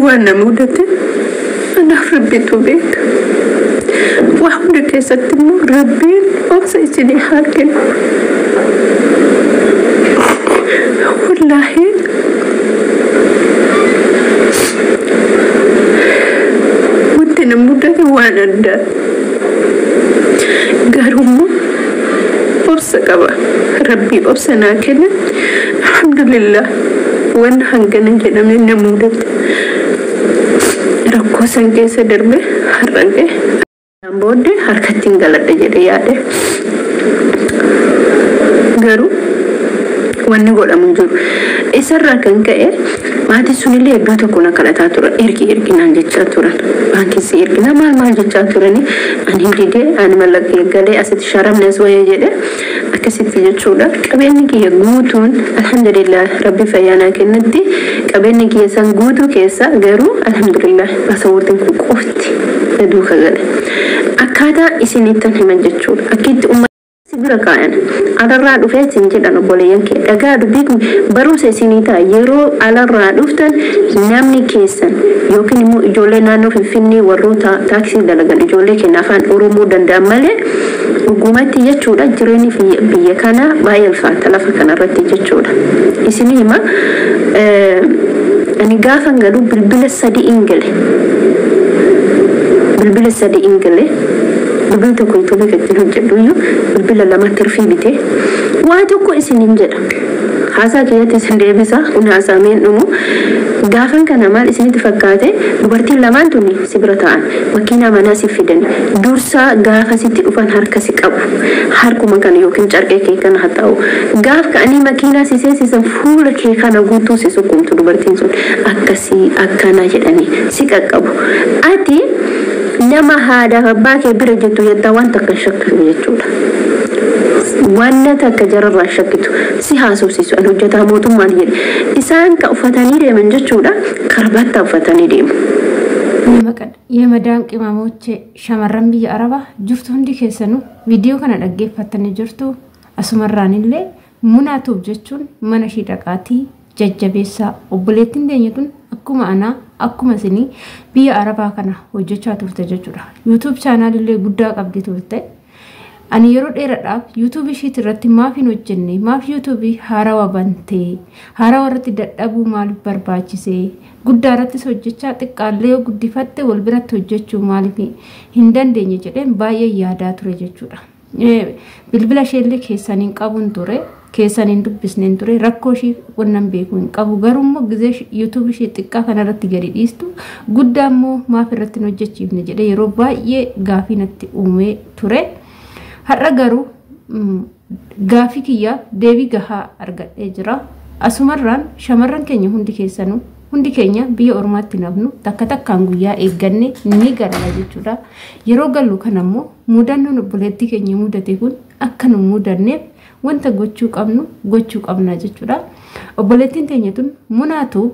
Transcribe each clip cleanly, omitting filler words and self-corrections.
Waan na mudate anaaf Rabbitu beeka. Waa hunda keessatti immoo Rabbiin obsa isinii haa kennu. Wallaahi wanti na mudate waan addaa. Garuu immoo obsa qaba. Rabbii obsa naa kenne. Alhamdulillah waan hangana hin jedhamne na mudate. Rakkoo san keessa darbee har'a ga'e. Kanaan booddee harkatti hin galadha jedhee yaade. Garuu wanni godhamu hin jiru. Isarraa kan ka'e maatiin sunillee iddoo tokko na kadhataa turan. Ergi ergi naan jechaa turan. Baankiin si ergina maal maal jechaa turani. Ani hin didee ani mallaqa galee asitti sharamne as wayya jedhe akkasitti jechuudha. Qabeenyi kiyya guutuun alhamdulillah rabbi fayyaa naa kennetti qabeenyi kiyya san guutuu keessa garuu alhamdulillah paasawoortiin kun qofti na duuka gale. Akkaataa isinittan himan jechuudha. Akkitti uummata si bira kaayan. Alarraa dhufee isin jedhan obboleeyyan kee dhagaa dubbii kun barumsa isinii ta'a yeroo alarraa dhuftan namni keessan yookiin immoo ijoollee naannoo Finfinnee warroota taaksii dalagan ijoollee keenya afaan Oromoo danda'an malee dhugumatti jechuudha jireenyi biyya kanaa baay'ee ulfaata lafa kanarratti jechuudha. Isinii hima ani gaafan galu bilbila sadi'iin gale. Bilbila sadi'iin gale. Bilbila tokko yuutuubii kan ittiin hojjedhu iyyuu bilbila lama tirfii bitee waa tokko isiniin jedha. Haasaa kiyyatti isin deebisa kun haasaameen dhumu. Gaafan kana maal isinitti fakkaate dubartiin lamaan tuni si bira taa'an makiinaa manaa si fidani dursaa gaafa sitti dhufan harka si qabu harkuma kana yookiin carqee kee kana haa ta'u gaaf ka'anii makiinaa si seensisan fuula kee kana guutuu si sukkumtu dubartiin sun akkasii akkana jedhanii si qaqqabu. Ati nama haadhaaf abbaa kee bira jirtu jettaa waan takka hin shakkitu jechuudha. Wanna takka jararraa hin shakkitu. Si haasofsiisu ani hojjetaa mootummaati jedhe. Isaan ka uffatanii deeman jechuudha karbaattaa uffatanii deemu. Yemadaan qimamooche shamarran biyya Arabaa jirtu hundi keessanuu viidiyoo kana dhaggeeffattanii jirtu asumarraan illee munaatuuf jechuun mana ishii dhaqaatii jajjabeessaa obboleettiin teenya tun akkuma anaa akkuma isinii biyya Arabaa kana hojjechaa turte jechuudha. YouTube chaanaal illee guddaa qabdi turte. Ani yeroo dheeraadhaaf YouTube ishiit irratti maaf hin hojjenne maaf YouTube haarawa bante haarawa irratti dadhabuu maaliif barbaachise guddaa irrattis hojjechaa xiqqaallee yoo guddifatte wal biratti hojjechuu maaliif hin dandeenye jedheen baay'ee yaadaa ture jechuudha. Bilbila isheellee keessan hin qabuun ture keessan hin dubbisneen ture rakkoo ishii wannan beeku hin qabu garuu immoo gizee YouTube ishee xiqqaa kanarratti gadi dhiistu guddaa immoo maaf irratti hin hojjechiifne jedhee yeroo baay'ee gaafii natti uumee ture. Har'a garuu gaafii kiyyaaf deebii gahaa argadhee jira. Asumarraan shamarran keenya hundi keessanuu hundi keenya biyya ormaatti nafnu takka takkaan guyyaa eegganne ni galla jechuudha. Yeroo gallu kana immoo mudannoon obboleettii keenya mudate kun akka nu mudanneef wanta gochuu qabnu gochuu qabna jechuudha. Obboleettiin teenya tun munaatu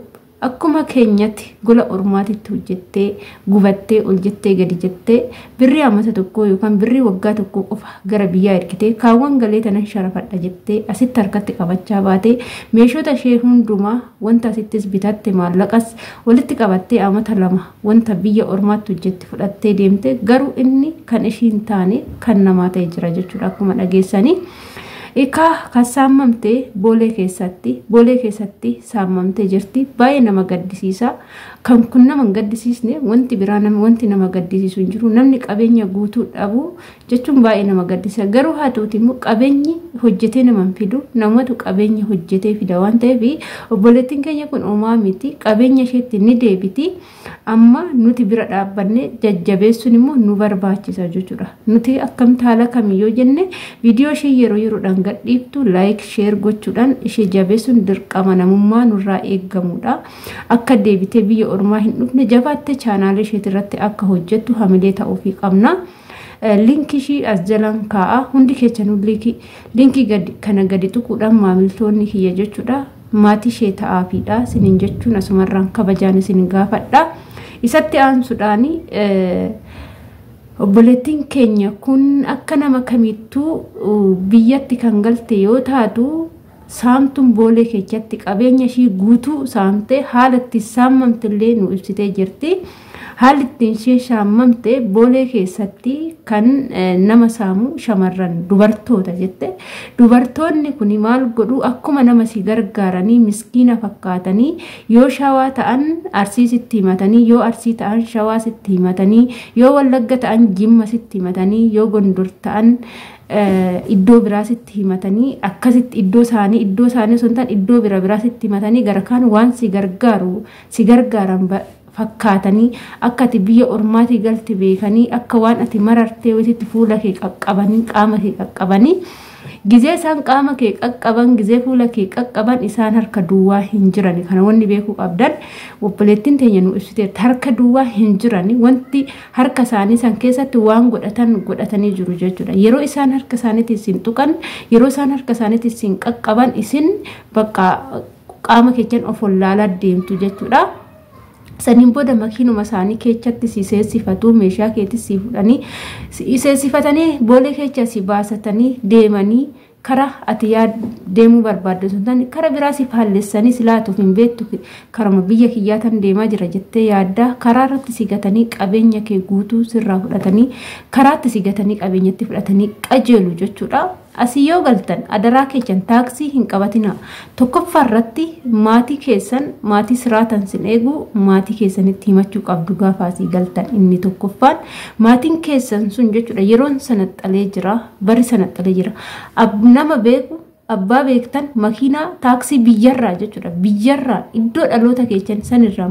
akkuma keenyatti gola ormaatitti hojjettee gubattee ol jettee gadi jettee birrii amata tokkoo yookaan birrii waggaa tokkoo qofa gara biyyaa ergitee kaawwan galee tanan sharafadha jettee asitti harkatti qabachaa baatee meeshota ishee hundumaa wanta asittis bitatte maallaqas walitti qabattee amata lama wanta biyya ormaatti hojjette fudhattee deemte garuu inni kan ishii hin taane kan namaa ta'e jira jechuudha akkuma dhageessanii. Ekaa kan saammamte boolee keessatti boolee keessatti saammamtee jirti baay'ee nama gaddisiisa kan kun nama hin gaddisiisne wanti biraa nama wanti nama gaddisiisu hin jiru namni qabeenya guutuu dhabu jechuun baay'ee nama gaddisiisa garuu haa ta'uti immoo qabeenyi hojjetee nama hin fidu namatu qabeenya hojjetee fida waan ta'eef obboleettiin keenya kun uumaa miti qabeenya isheetti ni deebiti amma nuti bira dhaabbanne jajjabeessuun immoo nu barbaachisa jechuudha nuti akkamitti haala kamiyyoo jenne viidiyoo ishee yeroo yeroodhaan gadhiiftu laayik sheer gochuudhaan ishee jabeessuun dirqama namummaa nurraa eeggamudha. Akka deebitee biyya ormaa hin dhufne jabaattee chaanaala isheet irratti akka hojjettu hamilee ta'uufii qabna. Linkii ishii as jalaan kaa'a. Hundi keessanuu linkii kana gadi tuquudhaan maamiltoonni kiyya jechuudha. Maatii ishee ta'aafiidha. Isiniin jechuun asumarraan kabajaan isin gaafadha. Isatti aansuudhaan obboleettiin keenya kun akka nama kamittuu biyyatti kan galte yoo taatu Saamtuun Boolee keessatti qabeenya ishii guutuu saamtee haala itti saamamtillee nu ibsitee jirti. Haalli ittiin ishee saamamte Boolee keessatti kan nama saamu shamarran dubartoota jette. Dubartoonni kun maal godhu? Akkuma nama si gargaaranii miskiina fakkaatanii, yoo Shawaa ta'an Arsii sitti himatanii, yoo Arsii ta'an Shawaa sitti himatanii, yoo Wallagga ta'an Jimma sitti himatanii, yoo Gondor ta'an iddoo biraa sitti himatanii, akkasitti iddoo isaanii osoo hin taane iddoo bira biraa sitti himatanii, gara kaan waan si gargaaru si gargaaran fakkaatanii, akka ati biyya ormaatii galte beekanii, akka waan ati marartee wasitti fuula kee qaqqabanii, qaama kee qaqqabanii. Gizee isaan qaama kee qaqqaban, gizee fuula kee qaqqaban, isaan harka duwwaa hin jiran. Kana wanni beekuu qabdan, obboleettiin teenya nu ibsiteetti, harka duwwaa hin jiran. Wanti harka isaanii san keessatti waan godhatan godhatanii jiru jechuudha. Yeroo isaan harka isaaniitiin isin tuqan, yeroo isaan harka isaaniitiin isin qaqqaban, isin bakka qaama keechan of wallaalaa deemtu jechuudha. Saniin booda makiinuma isaanii keechatti si seensifatu, meeshaa keetti si fudhanii si seensifatanii, Boolee keessa si baasatanii deemanii, kara ati yaa deemuu barbaadde sun taane kara biraa si faallessanii si laatuuf hin beektu. Karama biyya kiyyaa tan deemaa jira jettee yaaddaa, karaa irratti si gatanii, qabeenya kee guutuu sirraa fudhatanii, karaatti si gatanii, qabeenyatti fudhatanii qajeelu jechuudha. Asii yoo galtan adaraa keessan taaksii hin qabatina. Tokkoffaa irratti maatii keessan, maatii siraatan sin eegu, maatii keessanitti himachuu qabdu gaafa asii galtan. Inni tokkoffaan maatiin keessan sun jechuudha. Yeroon sanaxalee jira, bari sanaxalee jira. Nama beeku, abbaa beektan, makiinaa taaksii biyyarraa jechuudha. Biyyarraa iddoo dhaloota keessan sanirraa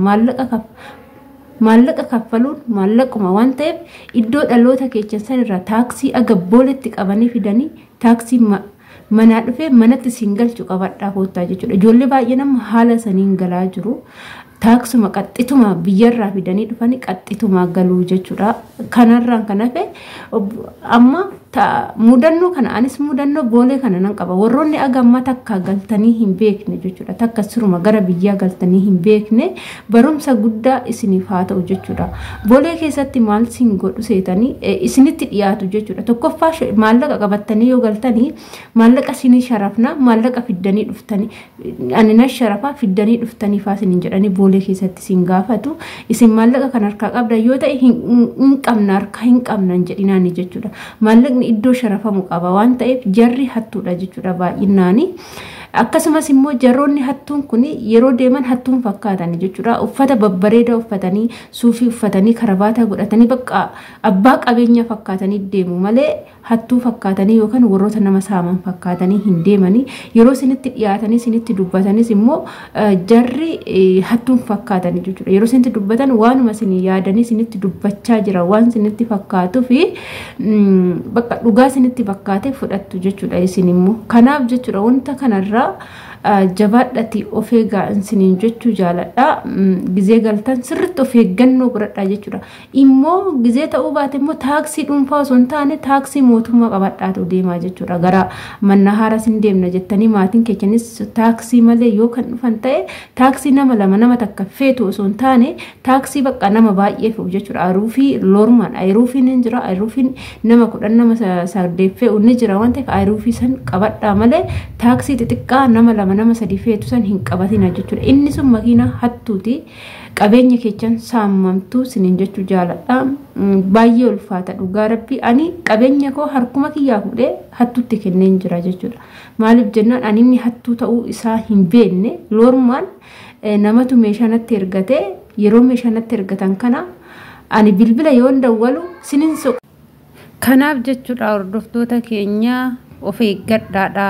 maallaqa kaffaluun maallaquma waan ta'eef, iddoo dhaloota keessan sanirraa taaksii aga Booletti qabanii fidanii, taaksii manaa dhufee manatti siin galchu qabadhaa koottaa jechuudha. Ijoollee baay'ee nama haala saniin galaa jiru. Taaksuma qaxxituma biyyarraa fidanii dhufanii qaxxituma galuu jechuudha. Kanarraan kan hafe amma mudannoo kana, anis mudannoo Boolee kana nan qaba. Warroonni aga ammaa takka galtanii hin beekne jechuudha. Takka siruma gara biyyaa galtanii hin beekne, barumsa guddaa isiniif haa ta'u jechuudha. Boolee keessatti maal siin godhu seetanii? Isinitti dhiyaatu jechuudha. Tokkoffaa maallaqa qabattanii yoo galtanii, maallaqa isinii sharafna, maallaqa fiddanii dhuftanii, ani na sharafaa fiddanii dhuftanii faa isiniin jedhanii Boolee keessatti isin gaafatu. Isin maallaqa kan harkaa qabdan yoo ta'e, hin qabna, harkaa hin qabnan jedhinaani jechuudha. Maallaqni iddoo sharafamu qaba waan ta'eef, jarri hattuudha jechuudha baay'inaani. Akkasumas immoo jarroonni hattuun kun yeroo deeman hattuun fakkaatan jechuudha. Uffata babbareedaa uffatanii, suufii uffatanii, karabaataa godhatanii, bakka abbaa qabeenya fakkaatanii deemu malee hattuu fakkaatanii yookaan warroota nama saaman fakkaatanii hin deemanii. Yeroo isinitti dhiyaatanii isinitti dubbatanis immoo jarri hattuun fakkaatanii jechuudha. Yeroo isinitti dubbatan waanuma isin yaadanii isinitti dubbachaa jira waan isinitti fakkaatuu fi bakka dhugaa isinitti fakkaate fudhattu jechuudha isin immoo. Kanaaf jechuudha, wanta kanarraa jabaadhati of eegaa isiniin jechuu jaaladha. Gizee galtan sirriitti of eeggannoo godhadhaa jechuudha. Immoo gizee ta'uu baate immoo taaksii dhuunfaa osoo hin taane taaksii mootummaa qabadhaatu deemaa jechuudha. Gara manna haara sin deemna jettanii maatiin keessanis taaksii malee yoo kan dhufan ta'e, taaksii nama lama, nama takka feetu osoo hin taane taaksii bakka nama baay'ee fe'u jechuudha. Aruufii loormaan ayiruufiin hin jira, ayiruufiin nama 10, nama 8 fe'u ni jira waan ta'eef, ayiruufii san qabadhaa malee taaksii xixiqqaa nama lama, nama sadi feetu san hin qabatina jechuudha. Inni sun makiinaa hattuuti. Qabeenya keechan saammamtuu sinin jechuu jaaladha. Baay'ee ulfaata, dhugaa rabbii, ani qabeenya koo harkuma kiyyaa fuudhee hattuutti kenneen jira jechuudha. Maaliif jennaan, ani inni hattuu ta'uu isaa hin beekne. Loormaan namatu meeshaa natti ergate. Yeroo meeshaa natti ergatan kana ani bilbila yoon dawwalu sinin soqa. Kanaaf jechuudha, hordoftoota keenya, of eeggadhaadha.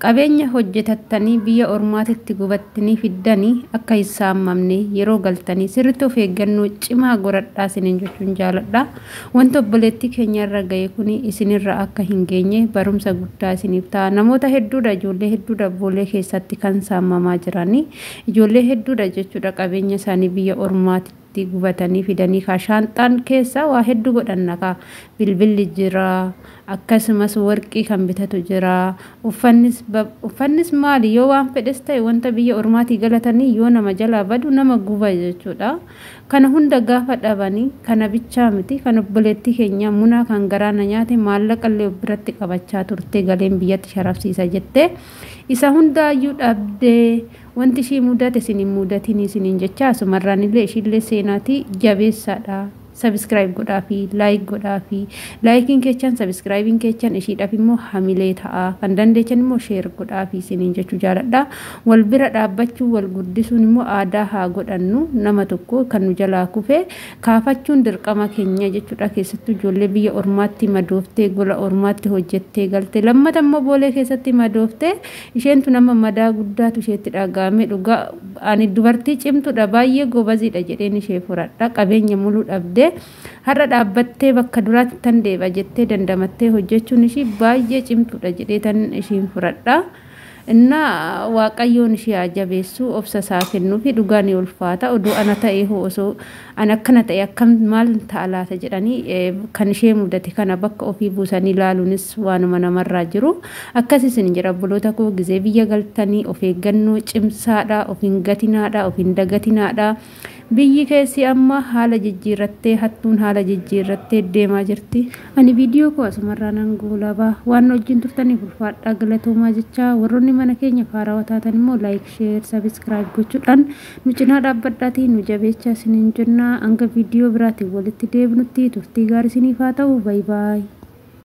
Qabeenya hojjetattanii biyya ormaatitti gubattanii fiddanii akka hin saammamne, yeroo galtanii sirriitti of eeggannoo cimaa godhadhaa isiniin jechuun jaaladha. Wanta obboleettii keenya irra ga'e kun isinirra akka hin geenye barumsa guddaa isiniif ta'a. Namoota hedduudha, ijoollee hedduudha Boolee keessatti kan saamamaa jiranii. Ijoollee hedduudha jechuudha qabeenya isaanii biyya ormaatitti itti gubatanii fidanii kaa shaanxaan keessa waa hedduu godhanna kaa bilbilli jira, akkasumas warqii kan bitatu jira, uffannis maali yoo waan fedhes ta'e wanta biyya ormaatii galatanii yoo nama jalaa badu nama guba jechuudha. Kana hunda gaafa dhabanii kana bichaa miti, kan obboleettii keenya Munaa kan garaana nyaate maallaqallee of biratti qabachaa turte, galeen biyyatti sharafsiisa jettee isa hundaayyuu dhabdee wanti ishii mudate isin hin mudatin isiniin jecha asumarraan illee ishiillee seenaatii jabeessaadha. Sabiskiraayib godhaa fi laayik godhaa fi laayikiin keechan sabiskiraayibiin keechan ishiidhaaf immoo hamilee ta'a, kan dandeechan immoo sheer godhaa fi isiniin jechuu jaaladha. Wal bira dhaabbachuu wal guddisuun immoo aadaa haa godhannu, nama tokko kan nu jalaa kufe kaafachuun dirqama keenya jechuudha. Keessattuu ijoollee biyya ormaatti madooftee gola ormaatti hojjettee galte, lammata immoo boolee keessatti madooftee isheentu nama madaa guddaatu isheetti dhaga'ame. Dhugaa ani dubartii cimtuudha, baay'ee gobaziidha jedheen ishee furadha. Qabeenya muluu dhabdee har'a dhaabbattee bakka duraatti tan deeba jettee dandamattee hojjechuun ishii baay'ee cimtuudha jedhee tan ishiin furadha. Innaa Waaqayyoon ishee haa jabeessu, obsa isaa kennuu fi dhugaa ni ulfaata. Odoo ana ta'ee hoo, osoo ana akkana ta'e akkam maal ta'a laata jedhanii kan ishee mudate kana bakka ofii buusanii ilaaluunis waanuma namarraa jiru. Akkas isin jira obboloota koo, gizee biyya galtanii of eeggannoo cimsaadha, of hin gatinaadha, of hin dagatinaadha. Biyyi keessi amma haala jijjiirrattee, hattuun haala jijjiirrattee deemaa jirti. Ani viidiyoo koo asumarraa nan goolabaa, waan wajjin turtaniif ulfaadhaa galatoomaa jecha, warroonni mana keenya faarawaa taatan immoo laayik, sheer, sabiskiraayib gochuudhaan nu cinaa dhaabbadhaatii nu jabeechaa isiniin jenna. Hanga viidiyoo biraatiin walitti deebinutti turtii gaarii isiniif haa ta'u. Baay baay.